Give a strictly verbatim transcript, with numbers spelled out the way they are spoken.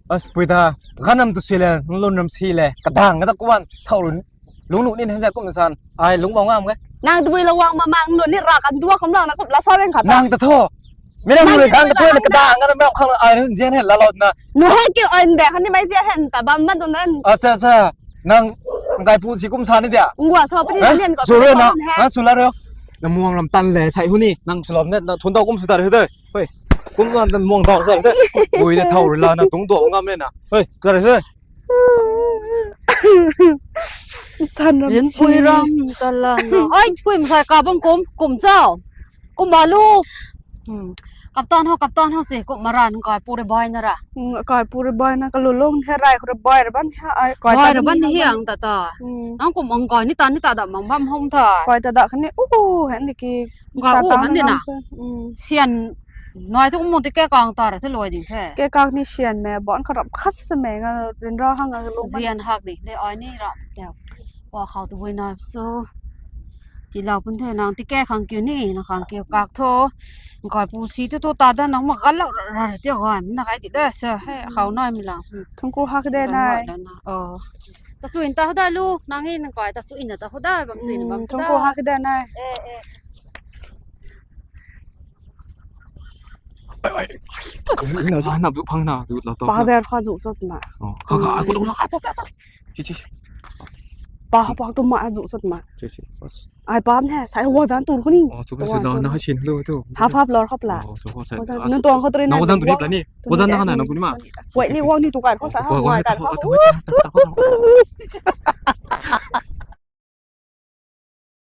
As pui ta, ganam tu si le, lun ram si le, ka dang ka ta kuan, thau lun, lung lun in hen sa kum san, ai lung bang am ke. Nang tu bui la wang ma mang lun ni ra kan dua kam lang na kum la sa leng kha ta. Nang ta tho. Mi nang lun kan ta tho le ka dang ka ta mel khang ai lun zian hen la lot na. Nu he ki ai de han ni mai zian hen ta bam ma tu nan. Acha acha. Nang ngai pu si kum san ni dia. Ngua so pa ni. Hah? Nian ko. Su re na. Hah, su la re. Na muang lam tan le sai hu ni. Nang su lom ne na thun tau kum su ta re hu de. Hoi. Kum lam tan muang tau sa re hu de. Ui de thau re la na tung do ngam le na. Hoi, ka re hu de. San ram. Rin si. Pui ram ta la na. Ai, pui msai ka bang kum, kum chau. Kum ba lu. Hmm. Kaptan ho, kaptan ho si, kum maran kai pu re bai na ra. Hmm, kai pu re bai na ka lu long he rai khu re bai re ban he ai kai. Bai ta re ban ni hi ang ta ta. Hmm. Nang kum ang kai ni ta ni ta da mang bam hom ta. Kai ta da khan ni u hen ni ki. Kai ta u ta han ni na. Hmm. Sian noi tu mu ti ke kang ta ra te loi ding the. Ke kang ni sian me bon kharap khas se me nga rin ra hang a lu. Sian hak ding te ai ni ra te. Wa khau tu bui na so. Ki lau pun the nang ti ke khang kiu ni, na khang kiu kak tho. Koi pu si tu tu ta da nang ma gal lau ra ra ti hoi, na kai ti da sa, he, khau nai mi lang. Thungku hak de nai. Oh. Ta su in ta hu da lu, nang in koi ta su in ta hu da, bang su in bang hu da. Thungku hak de nai. Eh, eh. Ai, ai. Na za na bu phang na, zu la to. Pa zer kha zu sot ma. Oh, kha, kha, aku dong na. Chi, chi. Pa, pa tu ma zu sot ma. Chi, chi. Ai pa ne, sai wa zan tu ko ni. Oh, chu ka su la na ha chin lo tu. Ha fa lor khop la. Oh, chu ko sai. Nun tuang kho tu ri na. Na wa zan tu ni pla ni. Wa zan na na na tu ni ma. Wei ni wang ni tu kan kho sa ha wa kan kho.